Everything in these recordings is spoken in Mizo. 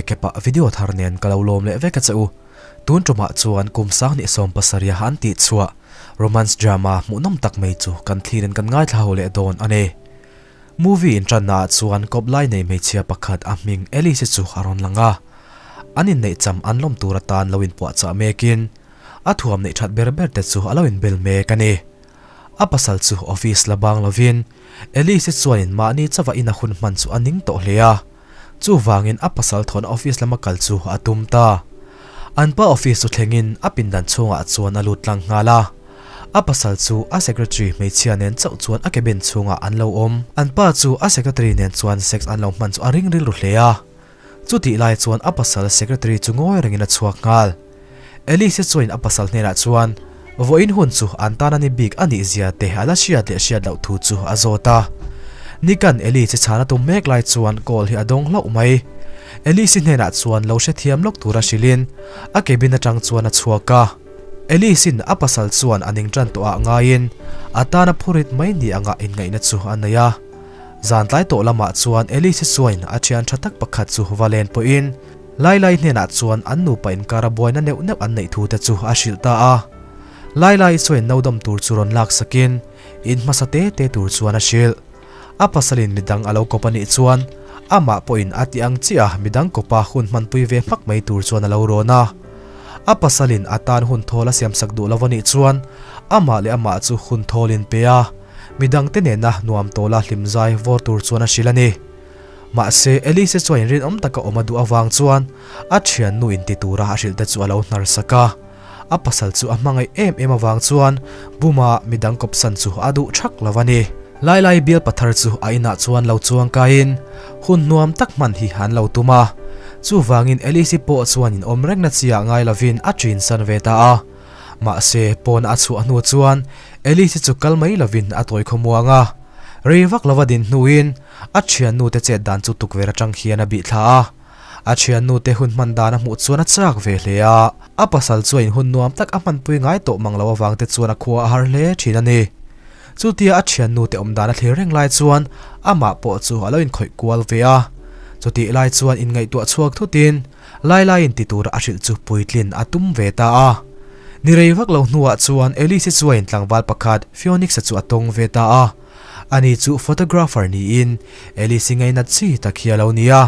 recap ah video thar nen ka lo lawm leh vek a che u. Tun tumah chuan kum sanghnih 70 an tih chhuah romance drama hmuhnawm tak mai chu kan thlir in kan ngaithla ho leh dawn a ni. Movie in tanna ah chuan kawp lai nei hmeichhia pakhat a hming Alice chu a rawn lang a. An inneih cham an lawm tur atan lo inpuahchah mekin a thuam neih that ber ber te chu a lo inbel mek a ni. A pasal chu office la bang lovin Alice chuanin mahni chauha ina hun hman chu a ning tawh hle a. Chuvangin a pasal thawn office lama kal chu a tum ta. An pa office chu thlengin a pindan chhungah chuan a lut tlang nghal a. A pasal chu a secretary hmeichhia nen chauh chuan a cabin chhungah an lo awm. An pa chu a secretary nen chuan sex an lo hman chu a ring rilru hle a. Chutih lai chuan a pasal secretary chu ngawi rengin a chhuak nghal. Alice chuanin a pasal hnenah chuan vawiin hun chu an tan a ni bik a nih zia te a la hriat leh hriat loh thu chu a zawt a. Nick-a'n Alice chhan a tum mek lai chuan call hi a dawng hlauh mai. Alice hnenah chuan lo hrethiam lawk tura hrilhin a cabin atang chuan a chhuak a. Alice-in a pasal chuan a ning tan tawh ah ngaiin a tan a phurit mai ni anga inngaihna chu a nei a. Zan tlai tawh lamah chuan Alice chuain a thian tha tak pakhat chu va len pawhin Lailai hnenah chuan an nupa inkar a buaina neuh neuh an neih thu te chu a hrilh ta a. Lailai chuain nodawm tur chu rawn lak sakin in hmasa te te tur chuan a hrilh. A pasalin midang a lo kawp a nih chuan amah pawhin a ti ang chiah a midang kawpa hun hmanpui ve hmak mai tur chuan a lo rawn a. A pasalin a tan hun thawl a siamsak duh lo a nih chuan amah leh amah chu hun thawl in pe a, midangte nena nuam tawla hlimzai vawr tur chuan a hrilh a ni. Mahse, Elise chuan inrinawm taka awm a duh avang chuan a thiannu inti tura a hrilh te chu a lo hnar sak a. A pasal chu a hmangaih em em avang chuan Buma midang kawpsan chu a duh thak lo a ni. Lailai bial pathar chu a inah chuan lo chuang kaiin hun nuam tak hman hi an lo tum a. Chuvangin Elise pawh chuan inawm rengna chiah ngai lovin a ṭinsan ve ta a. Mahse, pawn a chhuah hnu chuan Elise chu kal mai lovin a tawi khawmuang a. Rei vak lova din hnuin a thiannu te chet dan chu tukverh atang hian a bih thla a. A thiannu te hun hman dan a hmuh chuan a chak ve hle a. A pasal chuan in hun nuam tak a hmanpui ngai tawh mang lo avang te chuan a khua a har hle thin a ni. Chutia a thiannu te awm dan a thlir reng lai chuan amah pawh chu a lo inkhawih kual ve a. Chutih lai chuan inngaihtuah chhuak thutin Lai laiin ti tura a hrilh chu puitlin a tum ve ta a. Ni rei vak lo hnuah chuan Elise chuain tlangval pakhat Phoenix-a chu a tawng ve ta a. Ani chu photographer niin Elise ngainat chi tak hi a lo ni a.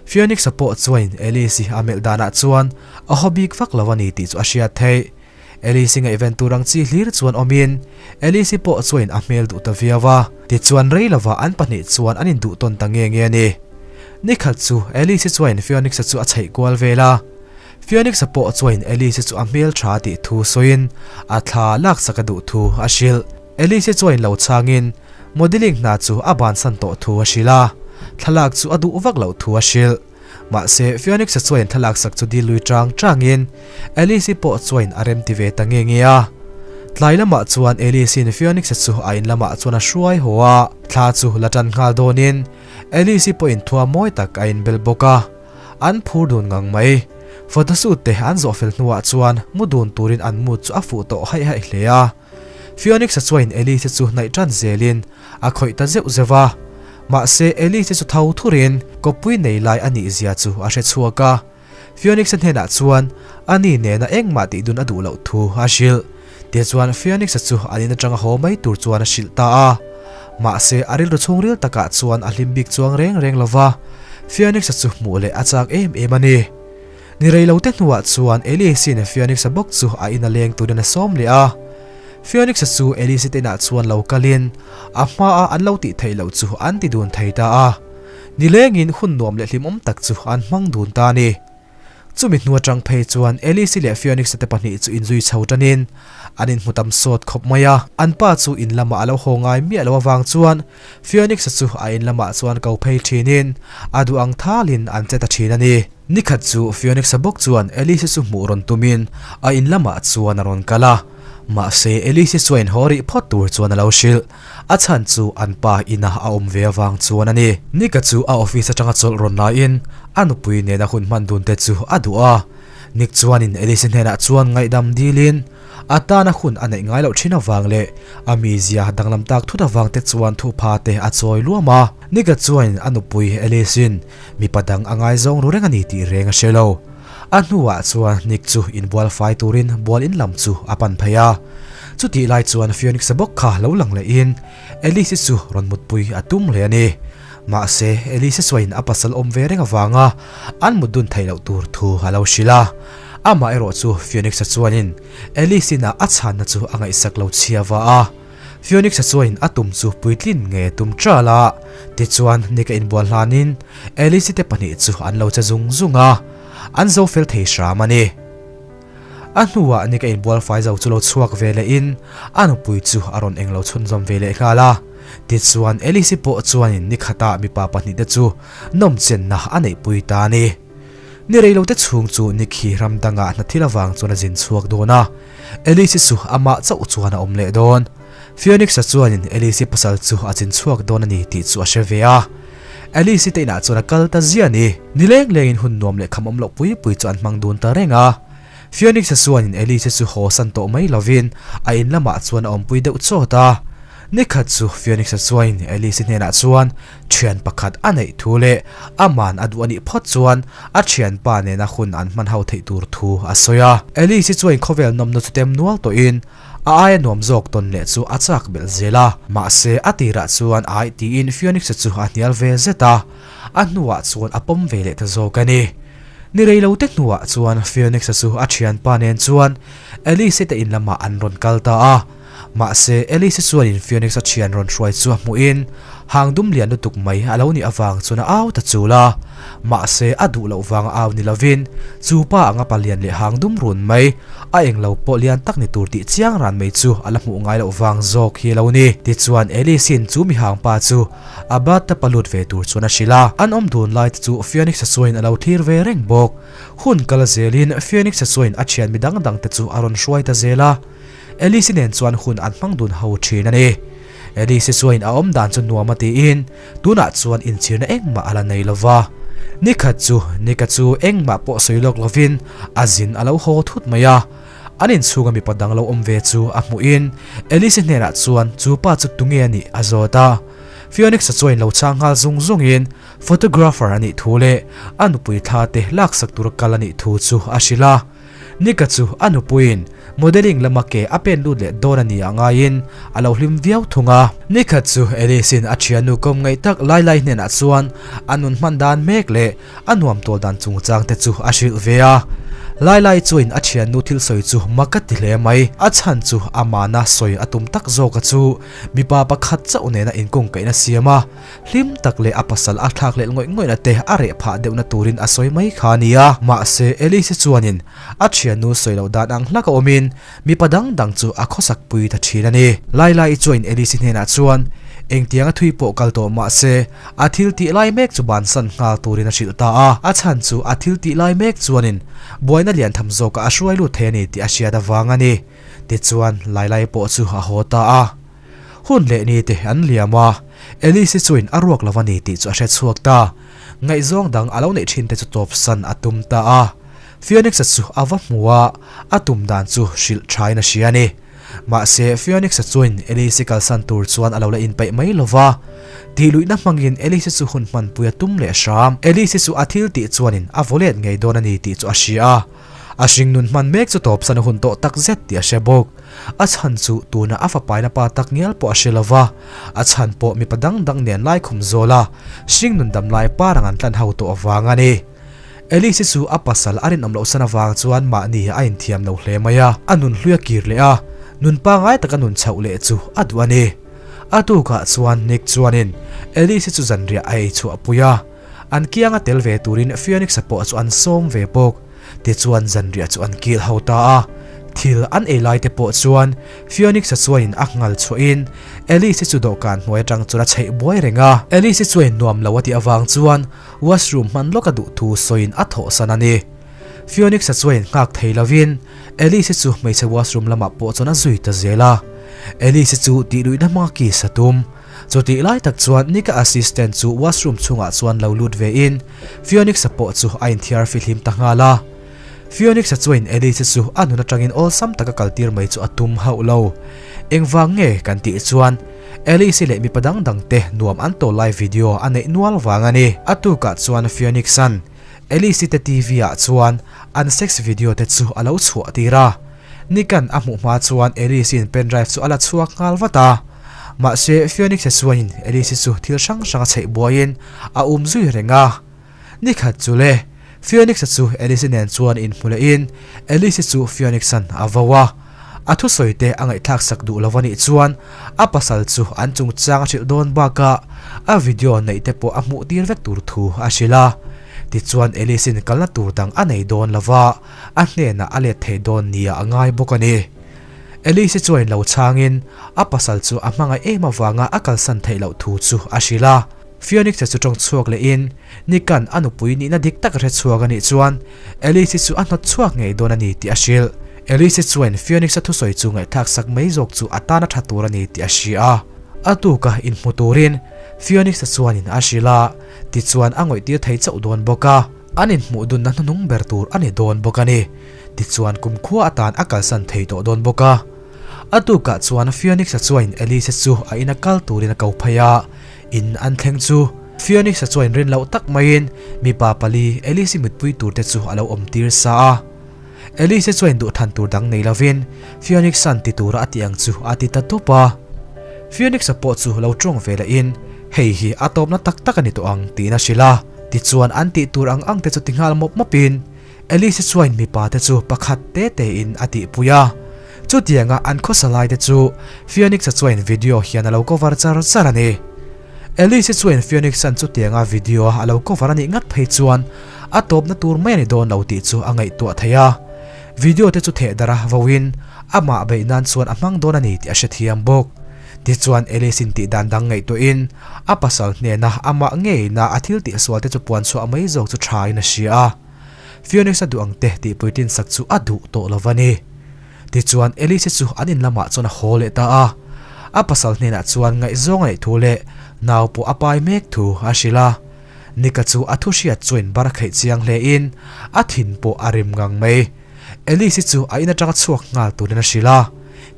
Phoenix-a pawh chuain Elise a melh danah chuan a haw bik vak lo a ni tih chu a hriat theih. Elise ngaihven tur ang chi hlir chuan awmin Elise pawh chuain a hmel duh ta viau a. Tichuan rei lova an pahnih chuan an induh tawn ta nge nge a ni. Nikhat chu Elise chuain Phoenix-a chu a chheih kual vel a. Phoenix-a pawh chuain Elise chu a hmel tha tih thu sawiin a thla laksak a duh thu a hrilh. Elise chuain lo chhangin modelling hna chu a bansan tawh thu a hrilh a, thlalak chu a duh vak loh thu a hrilh. Mahse, Phoenix-a chuain thlalak sak chu dil lui chang changin Alice-i pawh chuain a rem ti ve ta nge nge a. Tlai lamah chuan Alice-in Phoenix-a chu a in lamah chuan a hruai haw a, thla chu la tan nghal dawnin Alice-i pawhin thua mawi tak a inbel bawk a, an phur dun ngang mai. Photoshoot te an zawh fel hnuah chuan mu dun turin an mood chu a fuh tawh haih haih hle a. Phoenix-a chuain Alice-i chu hnaih tan zelin a khawih ta zeuh zeuh a. Mahse, Alice-i chu tho thurin kawppui nei lai a nih zia chu a hre chhuak a. Phoenix-a hnenah chuan a ni nena engmah tih dun a duh loh thu a hrilh. Tichuan, Phoenix-a chu an in atanga haw mai tur chuan a hrilh ta a. Mahse, a rilru chhungril takah chuan a hlim bik chuang reng reng lo va, Phoenix-a chu hmuh leh a chak em em a ni. Ni rei lo te hnuah chuan Elise-in Phoenix-a bawk chu a ina leng turin a sawm leh a. Phoenix-a chu Elise te inah chuan lo kalin a hmaa an lo tih theih loh chu an ti dun thei ta a. Nilengin hun nuam leh hlimawm tak chu an hmang dun ta a ni. Chumi hnu atang phei chuan Elise leh Phoenix-a te pahnih chu inzui chho tanin an inhmu tam sawt khawp mai a. An pa chu in lamah a lo haw ngai miah lo avang chuan Phoenix-a chu a in lamah chuan ko phei thinin a duh ang thalin an che ta thin a ni. Nikhat chu Phoenix-a bawk chuan Elise chu hmuh rawn tumin a in lamah chuan a rawn kal a. Mahse Elise chuan haw rih phawt tur chuan a lo hrilh. A chhan chu an pa ina a awm ve avang chuan a ni. Nika chu a office atanga chawlh rawn laiin a nupui nena hun hman dun te chu a duh a. Nick chuanin Elise hnenah chuan ngaihdam dilin. A tana hun a neih ngai loh thin avang leh a mizia danglam tak thut avang te chuan thupha te a chawi luam a. Nick-a chuan a nupui Alice-in mipa dang a ngaizawng ru reng a ni tih reng a hre lo. A hnuah chuan Nick chu inbual fai turin bual in lam chu a pan phei a. Chutih lai chuan Phoenix-a bawk kha lo lang lehin Alice-i chu rawn mutpui a tum hle a ni. Mahse, Alice-i chuain a pasal awm ve reng avanga an mut dun theih loh tur thu a lo hrilh a. Amah erawh chu Phoenix-a chuanin Alice-in a a chhanna chu a ngaihsak lo chhia va a. Phoenix-a chuain a tum chu puitlin nge tum ṭal a, tichuan Nick-a inbual hlanin Alice-i te pahnih chu an lo che zung zung a, an zo fel thei hram a ni. A hnuah Nick-a inbual fai zo chu lo chhuak ve lehin a nupui chu a rawn englo chhunzawm ve leh nghal a, tichuan Alice-i pawh chuanin nikhatah mipa pahnihte chu nawmchenna a neihpui ta a ni. Ni reilote chhung chu Nick hi ram dangah hna thil avang chuan a zin chhuak dawn a, Alice-i chu amah chauh chuan a awm leh dawn. Phoenix-a chuanin Alice-i pasal chu a zin chhuak dawn a ni tih chu a hre ve a. Alice-i te inah chuan a kal ta ziah a ni. Ni leng lengin hun nuam leh kham awm loh pui pui chu an hmang dun ta reng a. Phoenix-a chuanin Alice-i chu haw san tawh mai lovin a in lamah chuan a awmpui deuh chawt a. Nikhat chu Phoenix-a chuanin Alice-i hnenah chuan Thian pakhat a neih thu leh aman a duh a nih phawt chuan a thianpa nena hun an hman ho theih tur thu a sawi a. Alice-i chuan khawvel nawmna chu tem nual tawhin a aia nuam zawk tawn leh chu a chak belh zel a. Mahse, a tirah chuan ai tiin Phoenix-a chu a hnial ve zet a, a hnuah chuan a pawm ve leh ta zawk a ni. Ni reilote hnuah chuan Phoenix-a chu a thianpa nen chuan Alice-i te in lamah an rawn kal ta a. Mahse, Alice chuanin Phoenix-a thian rawn hruai chu a hmuhin hang dum lian lutuk mai a lo nih avang chuan a au ta chul a. Mahse, a duh loh vanga au ni lovin chu pa anga palian leh hang dum run mai, a englo pawh lian tak ni tur tih chiang ran mai chu a la hmuh ngai loh vang zawk hi a lo ni. Tichuan, Alice-in chu mihang pa chu a bathtub a lut ve tur chuan a hrilh a. An awm dun lai te chu Phoenix-a chuanin a lo thlir ve reng bawk. Hun kal zelin Phoenix-a chuanin a thian mi dang dang te chu a rawn hruai ta zel a. Alice-i nen chuan hun an hmang dun ho thin a ni. Alice-i chuain a awm dan chu nuam a tiin tunah chuan inchhirna engmah a la nei lo va. Nikhat chu Nika chu engmah pawh sawi lawk lovin a zin a lo haw thut mai a. An inchhunga mipa dang lo awm ve chu a hmuhin Alice-i hnenah chuan chu pa chu tunge a nih a zawt a. Phoenix-a chuain lo chhang nghal zung zungin photographer a nih thu leh a nupui thla te laksak tura kal a nih thu chu a hrilh a. Nika chu a nupuiin modelling lama ke a pen lut leh dawn a ni a ngaiin a lo hlim viau thung a. Nikhat chu Alice-in a thiannu kawm ngaih tak lai lai hnenah chuan a nun hman dan mek leh a nuam tawl dan chungchang te chu a hrilh ve a. Lai lai chuin a thiannu thil sawi chu mak a ti hle mai. A chhan chu amahna sawi a tum tak zawka chu mipa pakhat chauh nena inkawngkaihna siam a. Hlim tak leh a pasal a thlak leh ngawih ngawihna te a reh phah deuhna turin a sawi mai kha a ni a. Mahse, Alice chuanin a thiannu sawi loh dan ang hlak a awmin mipa dang dang chu a khawsak pui ta thin a ni. Laila-i chuain Alice hnenah chuan engtianga thui pawh kal tawh mahse a thil tih lai mek chu bansan nghal turin a hrilh ta a. A chhan chu a thil tih lai mek chuanin buaina lian tham zawkah a hruai lut thei a ni tih a hriat avang a ni. Tichuan, Laila-i pawh chu a haw ta a. Hun leh ni te an liam a, Alice-i chuin a ruak lo a ni tih chu a hre chhuak ta. Ngaihzawng dang a lo neih thin te chu tawpsan a tum ta a. Phoenix-a chu a va hmu a, a tum dan chu hrilh thain a hria a ni. Mahse, Phoenix-a chuin Alice-i kalsan tur chuan a lo la inpeih mai lo va. Tihluihna hmangin Alice-i chu hun hmanpui a tum leh hram. Alice-i chu a thil tih chuanin a vaw let ngei dawn a ni tih chu a hria a. A hringnun hman mek chu tawpsan a hun tawh tak zet tih a hre bawk. A chhan chu tuna a fapaina pa tak ngial pawh a hre lo va, a chhan pawh mipa dang dang nen laikhum zawla hringnun damlai parang an tlan ho tawh avang a ni. Alice-i chu a pasal a rinawm loh san avang chuan mahni a inthiam lo hle mai a, a nun hlui a kir leh a, nun pangai taka nun chhoh leh chu a duh a ni. A tukah chuan Nick chuanin Alice-i chu zanriah a ei chhuahpui a, an kianga tel ve turin Phoenix-a pawh chu an sawm ve bawk. Tichuan zanriah chu an kil ho ta a, thil an ei lai te pawh chuan Phoenix-a chuanin a nghal chhuahin Alice-i chu dawhkan hnuai atang chuan a chheih buai reng a. Alice-i chuain nuam lo a tih avang chuan washroom hman lawk a duh thu sawiin a thawhsan a ni. Phoenix-a chuain nghak thei lovin Alice-i chu hmeichhe washroom lamah pawh chuan a zui ta zel a. Alice-i chu tihluihna hmanga kiss a tum. Chutih lai tak chuan Nick-a assistant chu washroom chhungah chuan lo lut vein Phoenix-a pawh chu a inthiar fihlim ta nghal a. Phoenix-a chuan Alice-i chu a nun atangin awlsam taka kaltir mai chu a tum hauh lo. Engvang nge kan tih chuan Alice-i leh mipa dang dangte nuam an tawl lai video a neih nual vang a ni. A tukah chuan Phoenix-a'n Alice-i te TV ah chuan an sex video te chu a lo chhuah tir a. Nick-a'n a hmuh hma chuan Alice-i'n pendrive chu a la chhuak nghal vat a. Mahse Phoenix-a chuanin Alice-i chu thil hrang hrang a chheih buaiin a um zui reng a. Ni khat chu le, Phoenix-a chu Alice-i nen chuan inhmu lehin Alice-i chu Phoenix-a'n a vo a. A thusawi te a ngaihthlak sak duh lo anih chuan a pasal chu an chungchang a hrilh dawn bakah a video neih te pawh a hmuh tir vek tur thu a hrilh a. Tichuan Alice-i'n kalna tur dang a nei dawn lo va, a hnenah a let thei dawn nia a ngai bawk a ni. Alice-i chuan lo chhangin a pasal chu a hmangaih em avanga a kalsan theih loh thu chu a hrilh a. Phoenix-a chu tawng chhuak lehin Nick-a'n a nupui nihna dik tak a hre chhuak a nih chuan Alice-i chu a hnawt chhuak ngei dawn a ni tih a hrilh. Alice-i chuan Phoenix-a thusawi chu ngaihthlak sak mai zawk chu a tan a tha tur a ni tih a hria a. A tuka inhmu turin Phoenix-a chuanin a hrilh a, tichuan a ngawihtir thei chauh dawn bawk a. An inhmuh dunna hnuhnung ber tur a ni dawn bawk a ni. Tichuan kumkhua atan a kalsan thei tawh dawn bawk a. A tukah chuan Phoenix-a chuain Alice-i chu a ina kal turin a ko phei a. In an thleng chu Phoenix-a chuan rin loh tak maiin mipa pali Alice-i mutpui tur te chu a lo awm tir sa a. Alice-i chuan duhthlan tur dang nei lovin Phoenix-a'n ti tura a tih ang chu a ti ta tup a. Phoenix-a pawh chu lo tawng ve lehin hei hi a tawpna tak tak a ni tawh ang tiin a hrilh a. Tichuan an tih tur ang ang te chu ti nghal mawp mawpin Alice chuan mipa te chu pakhat te te in a tihpui a. Chutianga an khawsa lai te chu Phoenix-a chuan video hian a lo cover char char a ni. Alice chuan Phoenix-a'n chutianga video a lo cover a nih ngat phei chuan a tawpna tur mai a ni dawn lo tih chu a ngaihtuah thei a. Video te chu theh darh a vauin amah beih nan chuan a hmang dawn a ni tih a hrethiam bawk. Tichuan Alice-in tih dan dang ngaihtuahin a pasal hnena amah ngeina a thil tihsual te chu puan chhuah mai zawk chu thain a hria a. Phoenix-a duh ang te tih puitlin sak chu a duh tawh lo va ni. Tichuan Alice chu an in lamah chuan a haw leh ta a. A pasal hnenah chuan ngaihzawng a neih thu leh nau pawh a pai mek thu a hrilh a. Nika chu a thu hriat chuan bar kheih chiang hle in a thin pawh a rim ngang mai. Alice chu a in atanga chhuak nghal turin a hrilh a.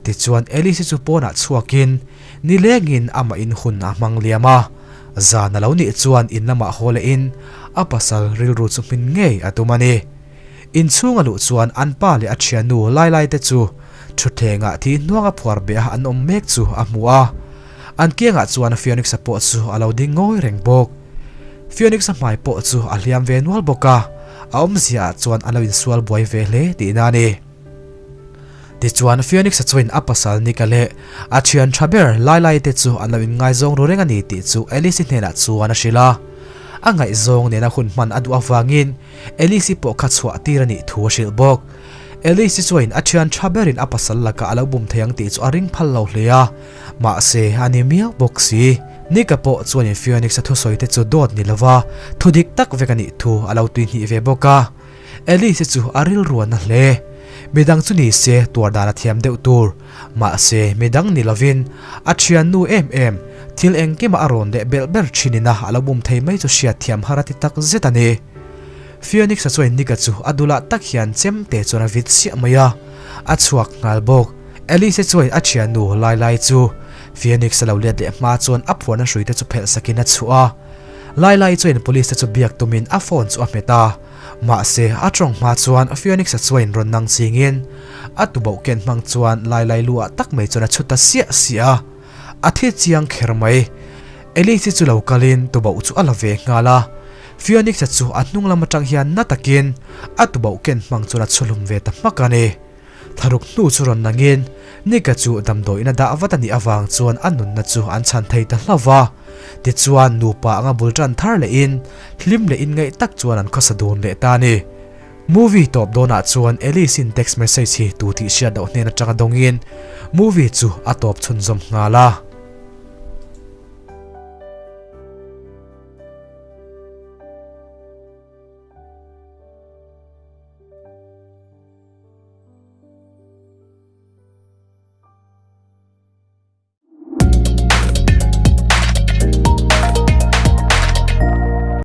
Tichuan Alice chu pawnah chhuakin nilengin amah in hun a hmang liam a. Zan a lo nih chuan in lamah haw lehin a pasal rilru chu hmin ngei a tum a ni. Inchhung a luh chuan an pa leh a thiannu Lailai te chu thutthlengah thi hnuanga phuar beh a an awm mek chu a hmu a. An kiangah chuan Phoenix-a pawh chu a lo ding ngawi reng bawk. Phoenix-a hmai pawh chu a hliam ve nual bawk a, a awmzia ah chuan a lo insual buai ve hle tihna a ni. Tichuan Phoenix-a chuan a pasal Nick-a leh a thian tha ber Lailai te chu an lo inngaizawng ru reng a ni tih chu Alice-i hnenah chuan a hrilh a. A ngaihzawng nena hun hman a duh avangin Alice-i pawh kha chhuah tir a nih thu a hrilh bawk. Alice-i chuan a thian tha berin a pasal lakah a lo bum thei ang tih chu a ring phal lo hle a, mahse a ni miau bawk si. Nick-a pawh chuanin Phoenix-a thusawi te chu dawt ni lova thu dik tak vek a nih thu a lo tuihnih ve bawk a. Alice chu a rilru a na hle. Midang chu ni se tuar dan a thiam deuh tur. Mahse, midang ni lovin a thiannu em em, thil engkima a rawn leh belh ber thin ina a lo bum thei mai chu hriat thiam har a ti tak zet a ni. Phoenix-a chuan Nick-a chu a dulah tak hian chemte chuan a vit siah mai a, a chhuak nghal bawk. Alice chuan a thiannu lai lai chu Phoenix-a lo let leh hma chuan a phuarna hruite chu phelh sakin a chhuah a. Lai lai chuan police te chu biak tumin a phone chu a hmet a. Mahse, a tawng hma chuan Phoenix-a chuan rawn nang chingin a tuboh ken hmang chuan lai lai lu ah tak mai chuan a chhut ta siah siah a. A thi chiang kher mai. Alice-i chu lo kalin tuboh chu a la ve nghal a. Phoenix-a chu a hnung lam atang hian na takin a tuboh ken hmang chuan a chhuhlum ve ta hmak a ni. Tharuk hnu chu rawn nangin Nika chu damdawiin a dah vat a nih avang chuan a nunna chu an chhan thei ta hlauh va. Tichuan nupa anga bul tan thar lehin hlim leh inngaih tak chuan an khawsa dun leh ta a ni. Movie tawp dawnah chuan Alice-in text message hi tu tih hriat loh hnen atanga dawngin movie chu a tawp chhunzawm nghal a.